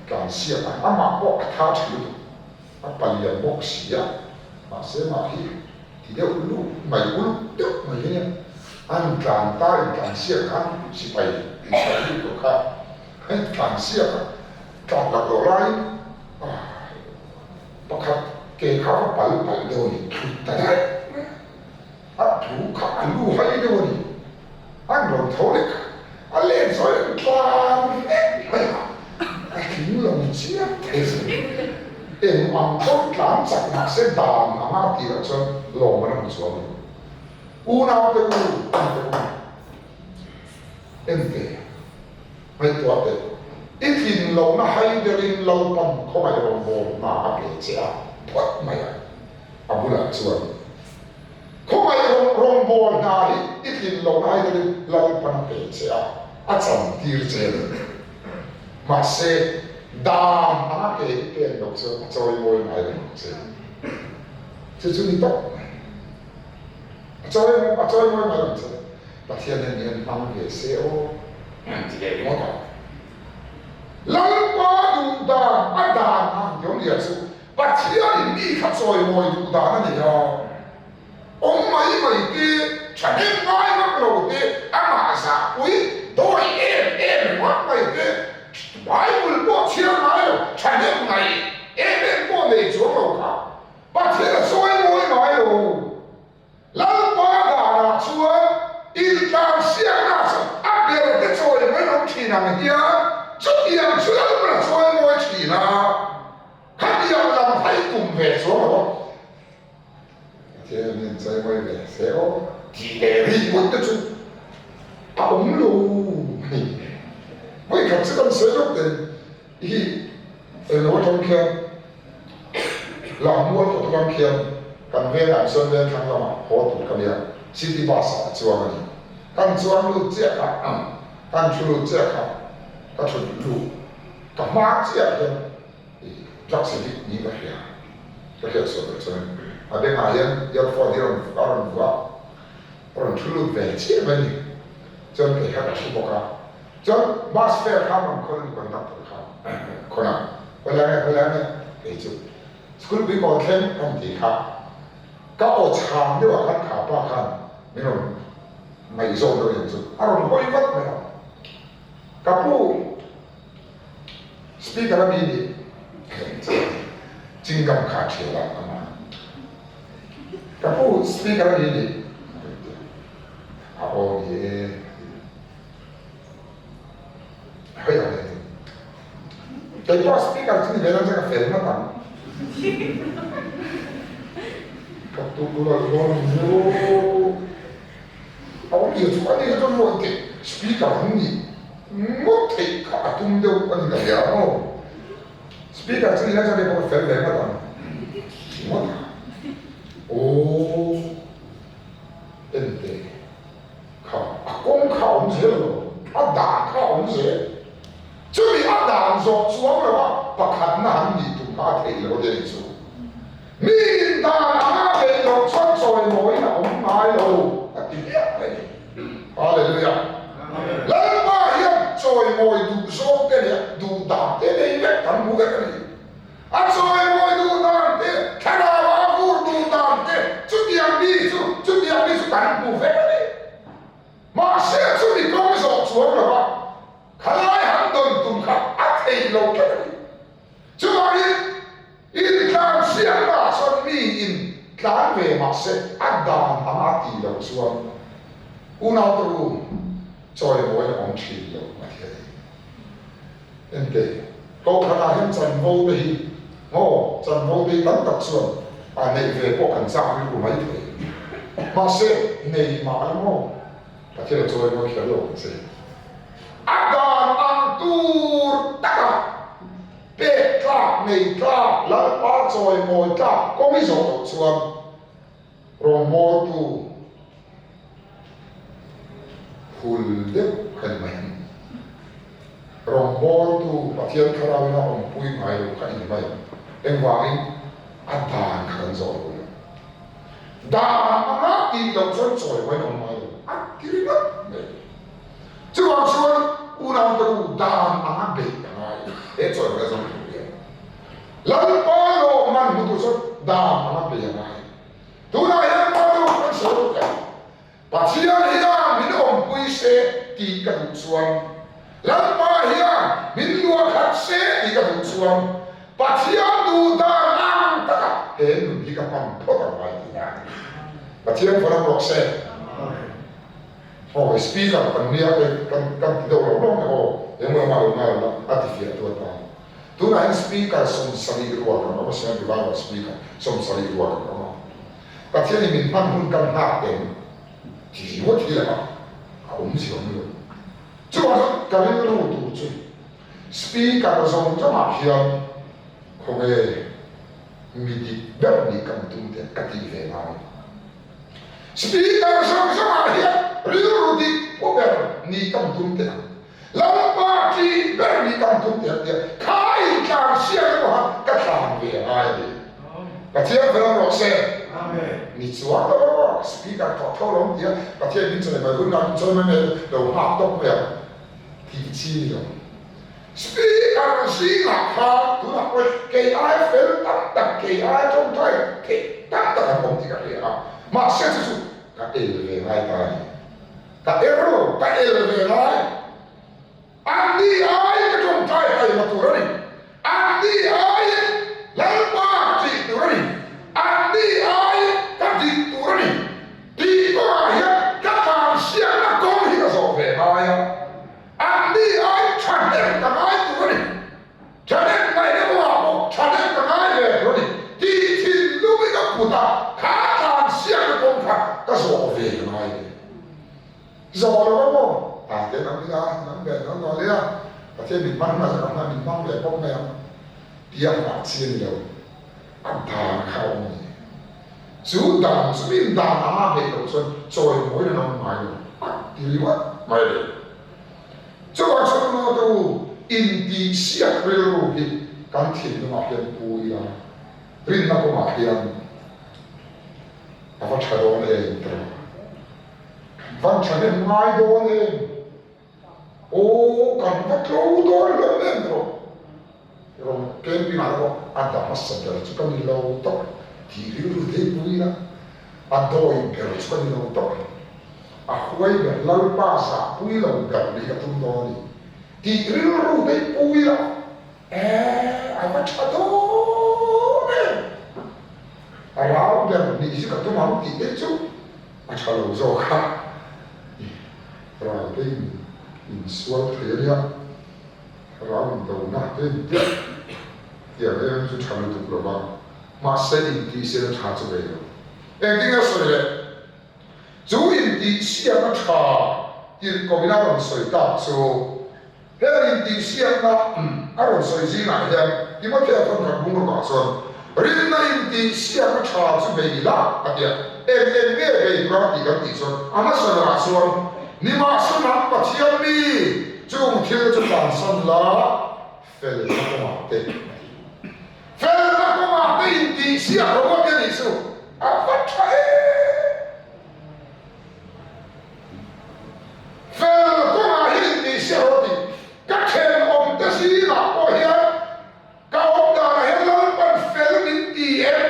Tlansiak a, amah pawh a tha tha lutuk, a palian bawk si a, mahse mah hi ti deuh luh mai uluk deuh mai hi nia. An tlan ta in tlansiak khan sipai interview tur kha a in tlansiak a, tlan lak loh laiin Pakhat ke kha va pal palh deuh a ni, thut ta daih mai a, a thu kha a lu hai deuh a ni, an rawn tho leh kha a let zawi an tlan vek mai a, a tling lo chiang thei a ni. Eng ang pawn tlan chak mahse dan anga tih ah chuan lawm an rawn chuang lo. Unau te u, en te u. En teh, ngaihtuah teh, i tlin lohna hai derin Lalpan khawngaih rawngbâwl hna a pe che a, phawt mai a, a bulah chuan, Khawngaih rawngbâwl hna hi i tlin lohna hai derin Lalpan a pe che a, a chantîr che a ni. Mahse, dan anga ke i pên loh chuan a chawimawi ngai lo ang che. Chu chu ni tawp mai. A chawimawi ngai lo ang che. Pathian hian min an hmang ve se aw an ti leh ringawt a. Lalpa duh dan a dan a an ti awm nia chu Pathianin mi kha chawimawi duh dan a nei a. Awm mai mai te, thahnem ngai vak lo te, amah zahpui dawi em em ringawt mai te, Bible pawh chhiar ngai lo, thahnem ngai em em pawh nei chuang lo kha Pathian a chawimawi ngai lo. Lalpa danah chuan intlansiakna chu a berte chawi mai awm thin ang hian chutiang chu Lalpan a chawi mawi thin a, khatiang lam hai tum ve chuang lo a. Pathian hian chawi mawi ve se aw tih leh rihmut te chu a awm lo a ni. Vawikhat chu kan sawi lawk teh hi eng lo atang khian Lammual kawt atang khian kan vengah chuan Vengthlang lamah haw tur ka nia, city bus ah ka chuang a ni. Kan chuang lut chiah kha, kan thu lut chiah kha ka thut lut ka hma chiah hian drugs addict niin ka hria, ka hriat sual loh chuan a bengah hian earphone hi a rawn vuah a, a rawn thu lut ve chiah mai a ni. Chuan kei kha ka thu bawk a, Chuan bus fare kha rawn khawn a ni conductor kha khawn a, hawi lai nge hawi lai nge kei chu school pui kawn thleng ka ni tih kha ka aw chhang deuh ah khan kha pa khan min rawn ngaihzawn deuh nen chu a rawn hawi vat mai a, ka pu speaker a mi nih chingam kha a thial a amah ka pu speaker a mi nih a aw ni e. Hei ang e. Kei pawh speaker chu ni ve lo chuan ka fel ngawt ang. Ka tum lo dawn chu a awmzia chu a ni kha chuan maw teh speaker an nih ngawt theih kha a tum deuh a ni ka hria maw. Speaker chu ni lo chuan kei pawh ka fel ve ngawt ang. Ngawt ang. Aww en teh kha a kawng kha a awm zel lo, a dan kha a awm zel. Chumi a dan zawh chuang lo a pakhatna han nih tum kha a theih lo ania chu. Mi in dan anga beih loh chuan chawimawiin a awm ngai lo a ti hmiah mai a ni. Hallelujah! Lalpa hian chawimawi duh zawng te leh duh dan te nei vek kan hmu vek a ni. A chawimawi duh dan te, thlarau a vur duh dan te, chutiang mi chu chutiang mi chu kan hmu vek a ni. Mahse chumi kawng zawh chuang lo a, khalai han dawn tum kha a theih lo tlat a ni. Chuvangin intlan hriatna chuan mi in tlan ve mahse a dan anga a tih loh chuan unaute u chawimawiin a awm thin lo a ti a ni. Ente, Kohhranah hian chanvo te hi maw chanvo te hi tam tak chuan a neih ve pawh kan chak rilru mai thei. Mahse nei mah la maw? Pathian a chawimawi kher lo ang che. A dan ang tur taka pek tlak, nei tlak, Lalpa chawimawi tlak kawng i zawh loh chuan rawngbawltu hul deuh kha ni mai ang. Rawngbawltu Pathian Thlarauin a awmpui ngai lo kha i ni mai ang. Engvangin a dan kha kan zawh lo lo. Dan anga tih loh chuan chawimawi awm ngai lo a ti ringawt mai. Chuvang chuan unaute u dan anga beih a ngai he chawimawi a zawng tur hian. Lalpa lawmman hmu tur chuan dan anga beih a ngai. Tunah hian unaute u kan sawi lut ang. Pathian hian min awmpui se tih ka duh chuan, Lalpa hian min luahkhat se tih ka duh chuan, Pathian duh dan ang taka he nun hi ka hman phawt ang ngai tihna a ni. Pathian falam rawh se. Aw speaker kan nia kan kan ti deuh lo hlawm e aw, engmaw lamah lo ngai lo la a ti fiah tu atan. Tunah hian speaker 70 rual kan awm a, Sian Revival speaker 70 rual kan awm a. Pathianin min hman hun kan nghak em ti ringawt hi lama a awm zia awm lo. Chuvang chuan ka rilru tur chu speaker zawng zawngah hian khawnge mi dik ber nih kan tum teh ka tih ve ngai. Speaker zawng zawngah hian rilru dik pu ber nih kan tum teh ang. Lalpa ṭih ber nih kan tum teh tia kha intlan hriat emaw khan ka tlan ve a ngai a ni. Pathian fel rawh se. Ni chuang lo emaw speaker tawh tho lo tia Pathian min chawi mai hun ah min chawi mai mai lo nghak tawp mai ang tih chi ni lo. Speaker zingah khan tunah pawh kei aia fel tam tak kei aia tawngtai theih tam tak an awm tih ka hria a, mahse chu chu ka el ve ngai ta a ni. Ka er lo, ka el ve ngai. Anni aiin ka tawngtai taima tur a ni. Anni aiin Lalpa ka tih tur a ni. Anni aiin ka dik tur a ni. Tih kawngah hian ka tlansiakna kawng hi ka zawh ve ngai a. Anni aiin thahnem ka ngai tur a ni. Thahnem ngaihna kawngah pawh thahnem ka ngai ve tur a ni. Tih thinlung i ka put a, kha tlansiakna kawng kha ka zawh ve ka ngai ve. Zawh lo a maw? Ta te nang ila, nang ve nang nawl ila, Pathian min hmang hmasa ka hmang min hmang ve bawk mai ang tia nghah chi a ni lo. A dan kha a awm a ni. Chu dan chu min dan anga beih loh chuan chawimawi an awm ngai lo a ti ringawt mai a ni. Chuvang chuan unaute u, intihsiak rilru hi kan thinlungah hian pu ila, rinna kawngah hian a va tha dawn em tawh. Van tha hnem ngai dawn em? Aw, kan va tlo dawn hlawm em tawh. Rawn camping ah erawh a da hmasa ber chu ka ni lo tawh tih rilru thei pui ila, a dawi ber chu ka ni lo tawh, a huai ber Lalpa zahpui lo ber nih ka tum dawn a ni tih rilru thei pui ila, eh, a va tha dawn em? A rau ber nih hi ka tum ang tih te chu a tha lo zawk a, ral te in insual thei a nia, rau in do. dun a, hei tiah tiang em chu tha lutuk lo va, mahse intihsiakna tha chu bei lo. Engtin nge sawi leh? Chu intihsiakna tha tirhkohin a rawn sawi tak chu heng intihsiakna a rawn sawi zingah hian Timothea thawnkhat bung rawkah chuan rinna intihsiakna tha chu bei la a ti a. Eng eng nge bei tura tih kan tih chuan a hmasa berah chuan nimahsela Pathian mi chung thil chu tlansan la felna kawngah te a ti. Felna kawngah te intihsiak lo a ti a nih chu a va tha em! Fel kawngah hian intihsiak lo a ti. Ka thenawm te zingah pawh hian ka awm danah hian Lalpan fel min ti em?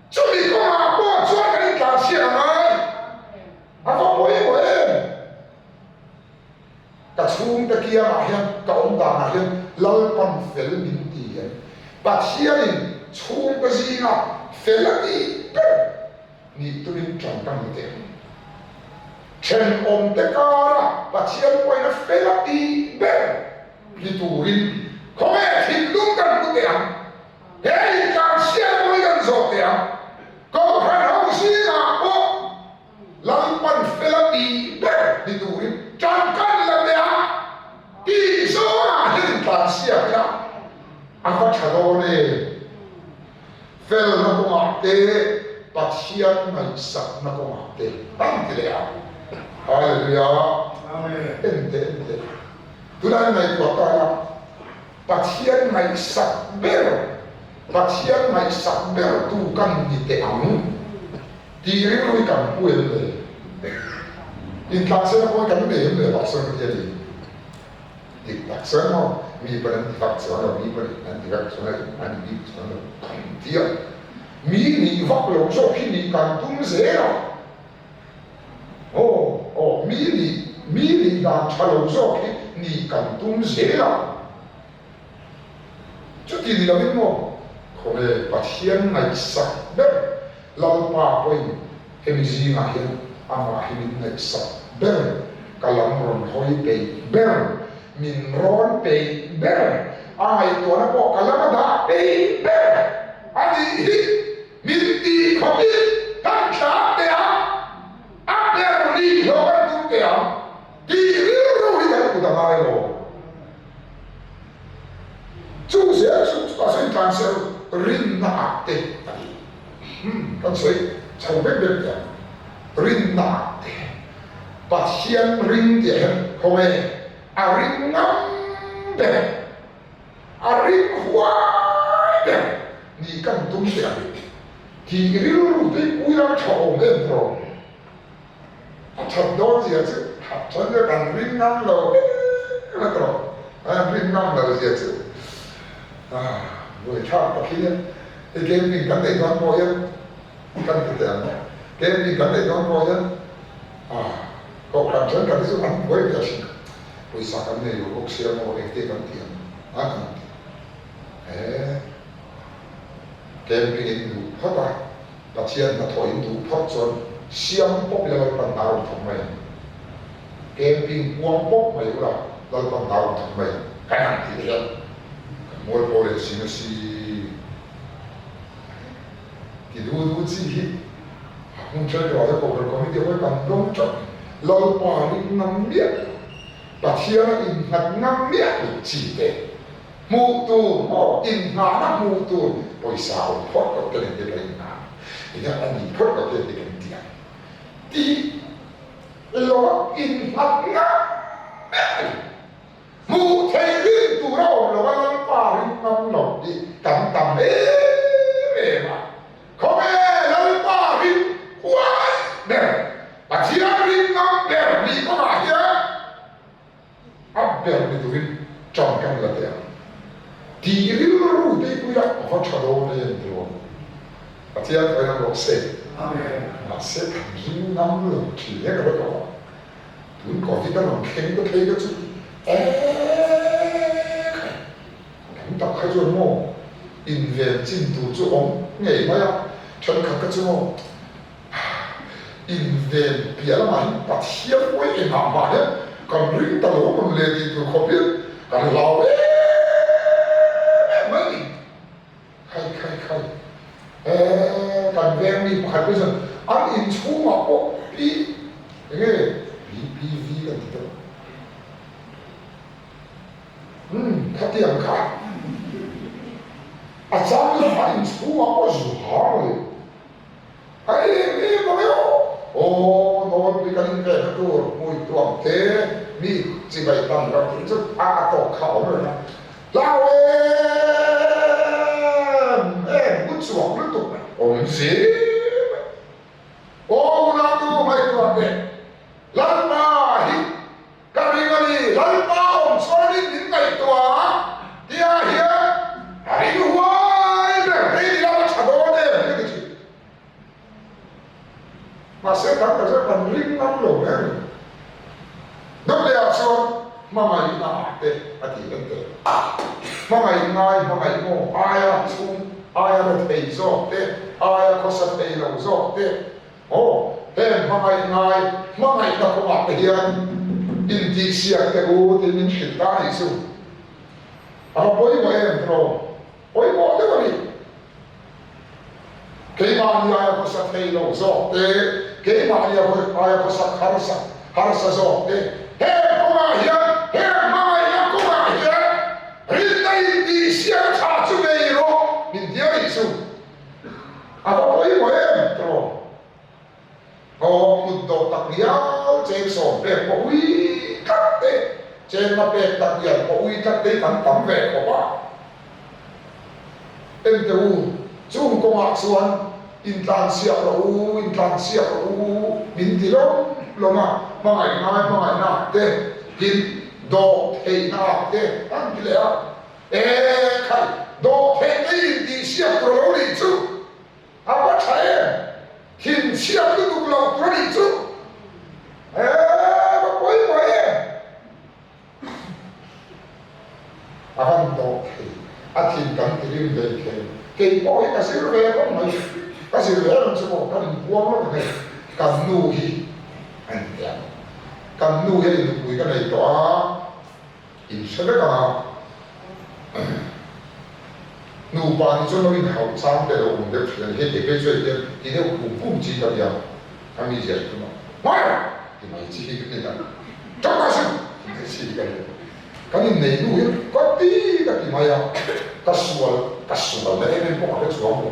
Chumi kawngah pawh chuan kan intlansiak a ngai. A va pawimawh em? Ka chhungte kiangah hian ka awm danah hian Lalpan fel min ti em? Pathianin chhungte zinga fel a tih ber nih tumin ṭan ka ni teh ang. Ṭhenawmte kara Pathian pawhin a fel a tih ber ni turin khawnge thinlung kan hmu teh ang? He intlansiak pawh hi kan zawh teh ang. Kohhran ho zingah pawh Lalpan fel a tih ber ni turin ṭan kan la teh a, tih zawngah hian intlansiak ila a va ṭha dawn em? Felna kawngah te, Pathian ngaihsakna kawngah te kan ti leh ang. Hallelujah! En teh, en teh. Tunah in ngaihtuah ta ila, Pathian ngaihsak ber, Pathian ngaihsak bertu kan ni teh ang. Tih rilru hi kan pu em le? Intlansiakna pawh hi kan nei em le Pastor ka ti a ni. Dik tak chuan maw mi pawn an ti vak chuang lo, mi pawn an ti vak chuang lo, an ti bik chuang lo kan ti a. Mi nih vak lo zawk hi nih kan tum zel a. Aw aw mi nih mi nih dan tha lo zawk hi nih kan tum zel a. Chuti ni lovin maw khawvel Pathian ngaihsak ber Lalpa pawhin hemi zingah hian amah hi min ngaihsak ber, ka lam rawn hawi peih ber, min rawn peih ber, a ngaihtuahna pawh ka lam a dah peih ber a nih hi min tih khawpin kan tlan teh ang, a ber nih hlawh kan tum teh ang tih rilru hi kan kut a ngai lo. Chu zel chu chutah chuan intlansiak rinna ah te a ti. Umm kan sawi chho vek vek teh ang. Rinna ah te Pathian ring tih ah hian khawnge a ring ngam ber, a ring huai ber nih kan tum teh ang tih rilru te hi puilang tha awm em tawh. A that dawn zia chu that chuan chu kan ring ngam lo em a tawh a, rin ngam lo zia chu buaithlak tak hi hei camping kan neih dawn pawh hian kan ti teh ang camping kan neih dawn pawh hian kohhran thenkhat hi chu an buai ve a thin pawisa kan nei lo bawk sia maw engte kan ti ang a kan ti he camping in duh phawt a. Pathian hnathawh in duh phawt chuan siam pawp ila Lalpan hna rawn thawk mai ang. Camping puang pawp mai ula Lalpan hna rawn thawk mai ang kan han tih hian kan mualpho leh si na si ti du du chi hi a hmun thenkhat ah chuan Kohhran Committee ah pawh kan dawng teuh mai. Lalpa ring ngam miah lo, Pathian a innghat ngam miah lo chi te. Hmuh tur maw? Inngahna hmuh tur pawisa awm phawt loh te nen te ka inngah eng a ni phawt loh te te kan ti ang tih lo innghat ngam ber a ni. Hmuh theih rin tur a awm lo a Lalpa ring ngam lo hi kan tam em em a. Khawvel Lalpa ring huai ber, Pathian ring ngam ber nih kawngah hian A ber ni turin ṭan kan la teh ang. Tih rilru teipuia a va ṭha dawn em ti rawn Pathian pawhin a rawh se. Mahse kan ring ngam lo ṭhin e ka hre tawh a. Tun Covid a rawn thleng ta phei kha chu eekhai tam tak kha chuan maw inven chin tur chu awm ngei mai a, ṭhenkhat kha chu maw Inven piah lamah hian Pathian pawi engah mah hian kan ring ta lo rawn leh tih tur khawp hian kan hlau em pakhat phei chuan an inchhungah pawh pi enge PPV kan ti deuh a. Umm khatiang kha a chang lam an inchhungah pawh zu har le. A em em ang e aw. Aw nawlpui kan invenna tur hmui tuam te mi chibai tam ram thil chu a a tawk kha a awm reng a. Hlau em em hu chuak lutuk awm zim e. Aw unau ngaihtuah teh Lalpa hi Ka ring a ni, Lalpa awm chuanin min ngaihtuah a, tia hian a ring huai ber hei ni lama tha dawn em ka ti thin. Mahse kan tak chuan kan ring ngam lo mai a ni. Dawtlehah chuan hmangaihna ah te a ti en teh. Hmangaih ngai hmangaih maw aia chhung aia rethei zawk te, aia khawsa thei lo zawk te, Aw, heng hmangaih ngai hmangaihna kawngah te hian intihsiak teh u tih min hrilh ta anih chu. A va pawimawh em tiraw? Pawimawh deuh a ni. Keimahni aia khawsa thei lo zawk te, keimahni aia khawsak harsa harsa zawk te, heng kawngah hian, heng hmangaihna kawngah hian rinna intihsiak tha chu nei rawh min ti anih chu. A va pawimawh em tiraw? Aw kut dawh tak ngial cheng sawm pek pawh ui tlat te, cheng la pek tak ngial pawh ui tlat te hi kan tam ve khawp a. Ente u, chung kawngah chuan intlansiak rawh u, intlansiak rawh u min ti lawm lawm a, hmangaih ngai hmangaihna ah te, tin dawh theihna ah te an ti leh a. E khai, dawhtheihna i intihsiak tur lo nih chu a va tha em? Thinchhiat lutuk lo tur a nih chu e va pawimawh em? A van dawhthei, a thin kan ti rim ve thei. Kei pawh hi ka zir ve khawp mai, ka zir ve reng chu maw kan inpuang lawk ang e, kan nu hi a intiang. Kan nu hian inupui ka nei tawh a. In hre vek a, nupa nih chuan lo inhauh chang te lo awm deuh thin a ni. Hei kei phei chu hei hian ti deuh pum pum chi ka nia, ka mi ziah chu tunah Hmai! ti mai chi hi ka ni ta, Tangka sin! ti mai chi hi ka ni. Kan innei nu hian ka ti ka ti mai a, ka sual ka sual na em em pawh ka hre chuang lo.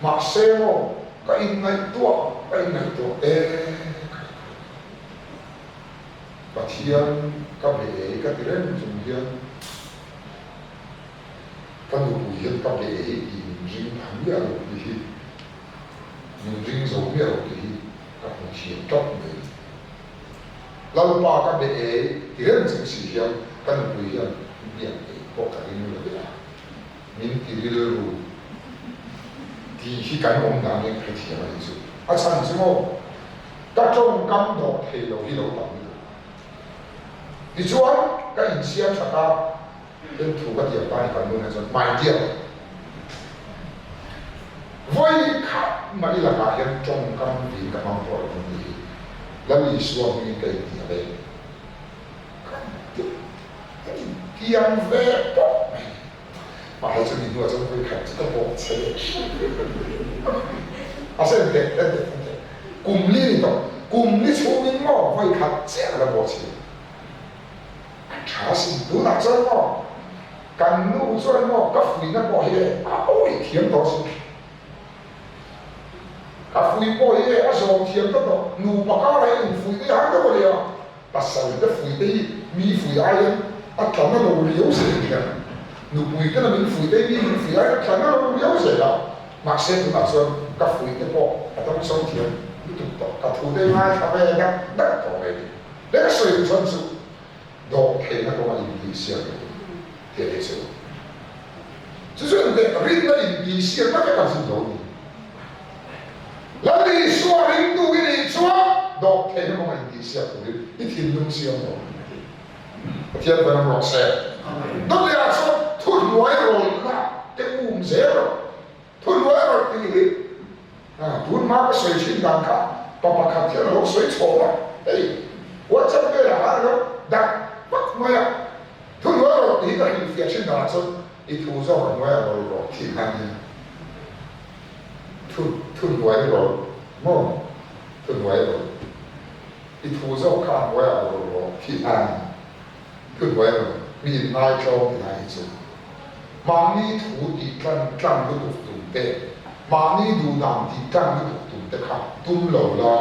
Mahse maw ka inngaihtuah ka inngaihtuah em ka ti. Pathian ka be ei ka ti reng chung hian ka nupui hian ka be ei tih min ring pha miah lo tih hi, min ring zo miah lo tih hi ka hmu thiam tlat mai. Lalpa ka be ei ti reng chung si hian ka nupui hian biak ei pawh ka ring lo ve a, min ti rilru tih hi kan awm dan hian ka hrethiam a nih chu. A chhan chu maw? Ka tawngkam dawh thei lo hi lo tam lutuk. Tichuan, ka insiam that a, heng thu ka tiam ta ni kan nun ah chuan my dear, vawi khat mah i lakah hian tawngkam vin ka hmang tawh lo ang tih hi Lal Isua hmingin ka intiam e. Ka ka intiam ve pawp mai. Mahse chumi hnuah chuan vawi khat chu ka bawk che leh a sen teh en teh en teh kum li ni tawh kum li chhungin maw vawi khat chiah ka la bawk che a tha sin tunah chuan maw kan nu chuan maw ka fuihna pawh hi e a awih thiam tawh sin ka fuih pawh hi e a zawm thiam ta tawh nupa karah hian infuih te hi har deuh a nia. Pasal te fui te hi mi fui aiin a tla na lo riau zel hian nupui te na min fui te hi mi min fui aiin a tla na lo riau zel a, mahse tunah chuan ka fui te pawh a dawng sawn thiam lutuk tawh, ka thu te ngaithla ve dak dak tawh mai ni. Leh ka sawi duh chhan chu dawh theihna kawnga intihsiak lo tih a ni chu. Chu chu engteh rinna intihsiakna vek a zin lo ni. Lal Isua ringtu i nih chuan dawh theihna kawngah intihsiak turin i thinlung siam lo a ti. Pathian kan awm rawh se. Dawtleiah chuan thuhnuai rawlhna te um zel rawh. Thuhnuai rawlh tih hi tun hma ka sawi thin dan kha pa pakhat hian a lo sawi chhawm a, hei WhatsApp velah khan a lo dak vak mai a. Thuhnuai rawlh tih hi ka hrilhfiah thin danah chuan i thu zawk a hnuaiah rawlh rawh tih kha a nia. Thu thuhnuai rawlh maw? Thuhnuai rawlh. I thu zawk kha a hnuaiah rawlh rawh tih a ni. Thuhnuai rawlh, mi inngaithlawm ti lai hi chu mahni thu tih tlan tlang lutuk tum te, mahni duhdan tih tlang lutuk tum te kha tum lo la,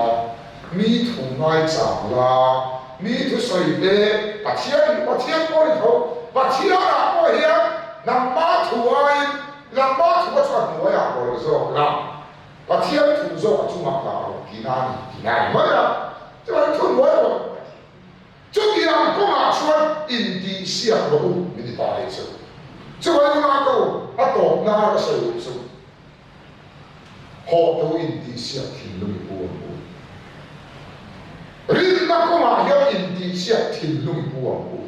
mi thu ngaichang la, mi thusawi te Pathian Pathian pawh ni tho, Pathianah pawh hian nangmah thu aiin Nangmah thu a chuan hnuaiah rawlh zawk la, Pathian thu zawk a chungah dah rawh tihna a ni tihna a ni mai a, chuan thu hnuai rawlh a ti. Chutiang kawngah chuan intihsiak rawh u min ti ta leh chu. Chuan inah ka u, a tawp nana ka sawi u chu, Haw te u intihsiak thinlung i pu ang u. Rinna kawngah hian intihsiak thinlung i pu ang u.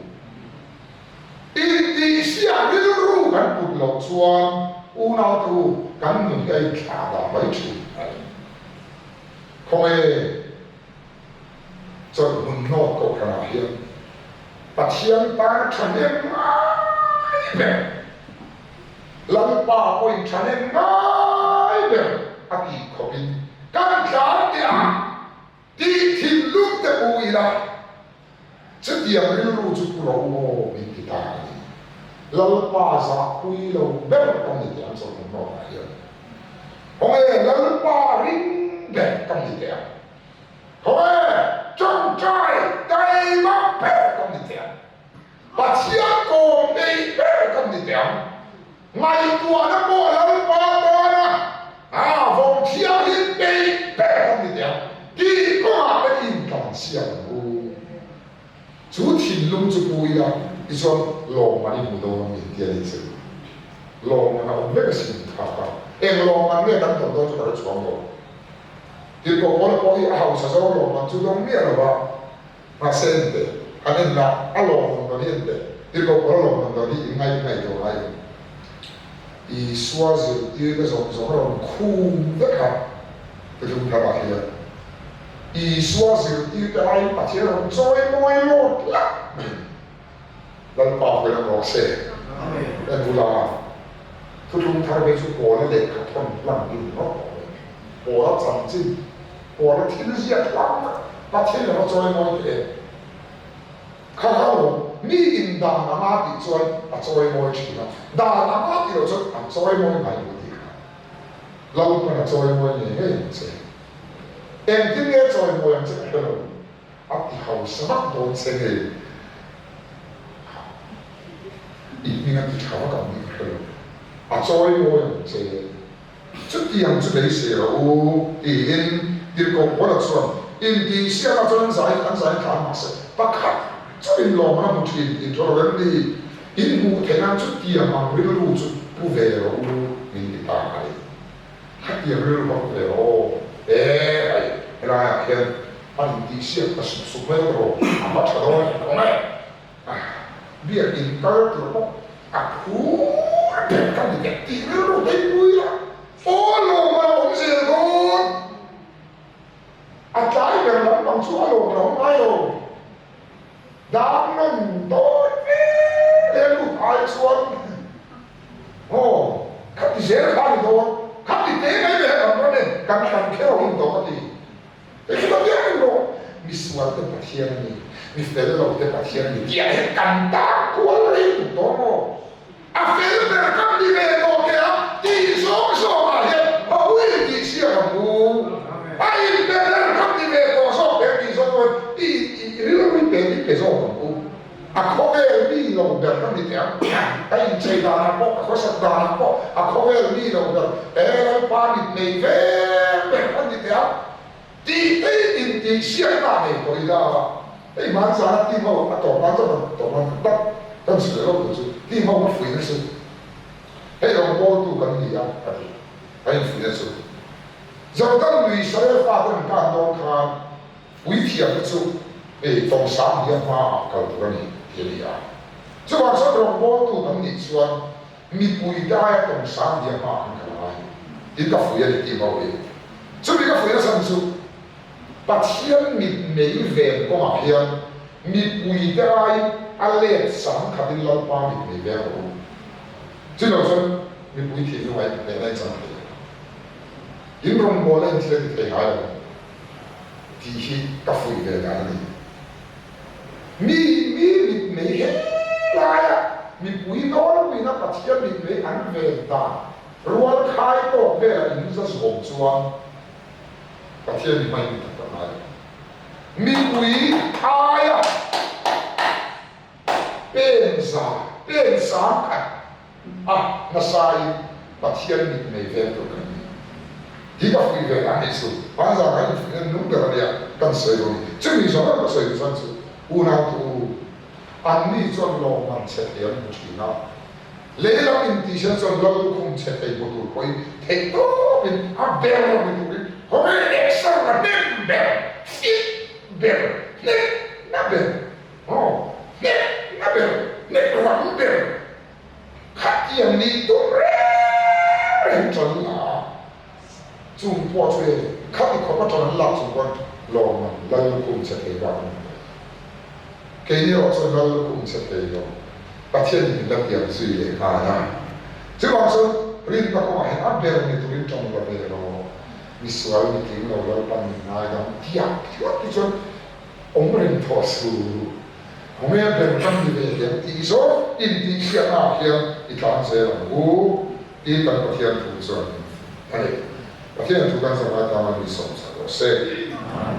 Intihsiak rilru kan put loh chuan unaute u kan nun hi a inthlah dah mai thin a ni. Khawnge chawlhhmun hnawt kohhranah hian Pathian tana thahnem ngai ber, Lalpa pawhin thahnem ngai ber a tih khawpin kan tlan teh a. Tih thinlung te pu ila, chutiang rilru chu pu rawh u aw min ti ta a ni. Lalpa zahpui lo ber kan ni teh ang chawlhhmun hnawtah hian. Khawnge Lalpa ring ber kan ni teh ang. Khawnge tawngtai taima ber kan ni teh ang. Pathian kawm nei ber kan ni teh ang. Ngaihtuahna pawh Lalpa tana a vawng thianghlim peih ber kan ni teh ang tih kawngah kan intlansiak ang u. Chu thinlung chu pu ila tichuan lawmman i hmu dawn ang min ti a ni chu. Lawmman a awm vek asin tha ta. Eng lawmman nge kan tawn dawn chu ka hre chhuang lo. Tirhkoh Paula pawh hi a hausa zawng lawmman chu dawng miah lo va. Mahse en teh, han en la, a lawmawm dawn hi en teh, tirhkoh pawl a lawmawm dawn hi i ngaih ngaih tawh lai em? Isua zirtirna zawng zawng a rawn khum vek a, Thuthlung Tharah hian Isua zirtirte aiin Pathian a rawn chawi mawi lawt lak mai. Lalpa pawhin a rawh se. En ula, Thuthlung Thar phei chu Paula lehkha thawn hlang hi ni rawt tawh mai. Paula chanchin, Paula thil ziak hlang vek, Pathian ava chawi mawi teh em? Kha kha lo, mi in dan anga tih chuan a chawi mawi thin a, dan anga tih loh chuan a chawi mawi ngai lo tih kha Lalpan a chawi mawi ngei ngei ang che. Engtin nge chawi mawi ang che ka hre lo. A ti hausa vak dawn che nge? I hming a ti tha vak ang tih ka hre lo. A chawi mawi ang che. Chutiang chu beisei rawh u, tiin Tirhkoh Paula chuan intihsiakah chuan an zai an zai tlan mahse pakhat chauhin lawm an a hmu thin tih thu lo em ni? In hmuh theih nan chutiang ang rilru chu pu ve rawh u min ti ta a ni. Khatiang rilru kha pu ve rawh aw. E hai, helaiah hian an intihsiak ta sup sup mai rawh, a va tha dawn em kawng e. Biakin kal tur pawh a phur ber ka ni teh tih rilru hleipui la aw lawm a awm zel dawn. A tlai ber lampang chu a lawm lo ngai lo. Dang nawn dawn ve leh lut ai chuan aw khati zel kha a ni dawn. Khati te mai mai a kan rawn en kan hran kher a hun tawh ka ti. Engkim a biak reng rawh. Mi sual te Pathian a ni, mi fel lo te Pathian a ni tih ah hian kan tan kual rei tuk tawh maw? A fel ber kan ni ve tawh teh a tih zawng zawng ah hian a ui tih siak ang u. A inpe ber kan ni ve tawh zawk teh a tih zawng chuan i rilru i pe i pe zawk ang u. A khawvel mi lo ber kan ni teh ang. A inchei danah pawh, a khawsak danah pawh a khawvel mi lo ber, he Lalpa mit nei vek ber kan ni teh ang. Tih te intihsiakna a nei tawh ila, hei hmanzana team ho a tawp nan chuan kan tawp nan tak kan zir leh lo tur chu team ho ka fuihna chu hei rawngbawltu kan ni a a ti, kan infuihna chu. Jordan lui Israel fate an tan dawn khan Puithiamte chu ei tawngsang hian hmaah kal tur a ni tih a ni a. Chuvang chuan rawngbawltu kan nih chuan mipuite aia tawngsang hian hmaah kan kal angai tiin ka fuih a ni tih ho hi. Chumi ka fuihna chhan chu Pathian mitmei ven kawngah hian mipuite aiin a let sang khatin Lalpa mitmei veng rawh u. Chumi lo chuan mipui thinlung a inhnehna in chang thei lo. In rawngbawlna in thil a ti thei ngai lo tih hi ka fuih ve dan a ni. Mi mi mitmei helaia mipui nawlpuina Pathian mitmei an ven dan rual khai tawk vela in za zawm chuan Pathian mi hmain mi tak tak ngai lo. Mipui aia pen za pen sang khat a nasain Pathian mitmei veng tur kan ni. Hi ka fuih ve dan nih chu hmanzah kan infuihna nung ber a nia kan sawi dawn ni. Chumi zawng erawh ka sawi duh chuan chu unau te u, anni chuan lawmman chhe thei an hmu thin a, lei lam intihsian chuan lal lukhum chhe thei hmu tur pawhin theih tawpin a ber ni turin khawvel exer la hnem ber, fit ber, hnek na ber, aw hnek na ber, hnek rang ber. Khatiang nih tum reng reng ṭan la a, chung pawh chu e khati khawp a ṭan an lak chung pawn lawmman lal lukhum che thei bak an ni lo. Keini erawh chuan lal lukhum che thei lo, Pathianin min la tiam zui leh nghal a. Chuvang chuan rinna kawngah hian a ber ni turin ṭan la ve rawh, misual mitling lo Lalpan min ngaidam tiang thiat hi chuan awm reng thawh suh. Khawnge ber kan ni ve hian tih zawk intihhriatna ah hian i tlan zel ang u tiin kan Pathian thu chuan a ni. Pathian thu kan zawh lai tanga mi sawmsak rawh se.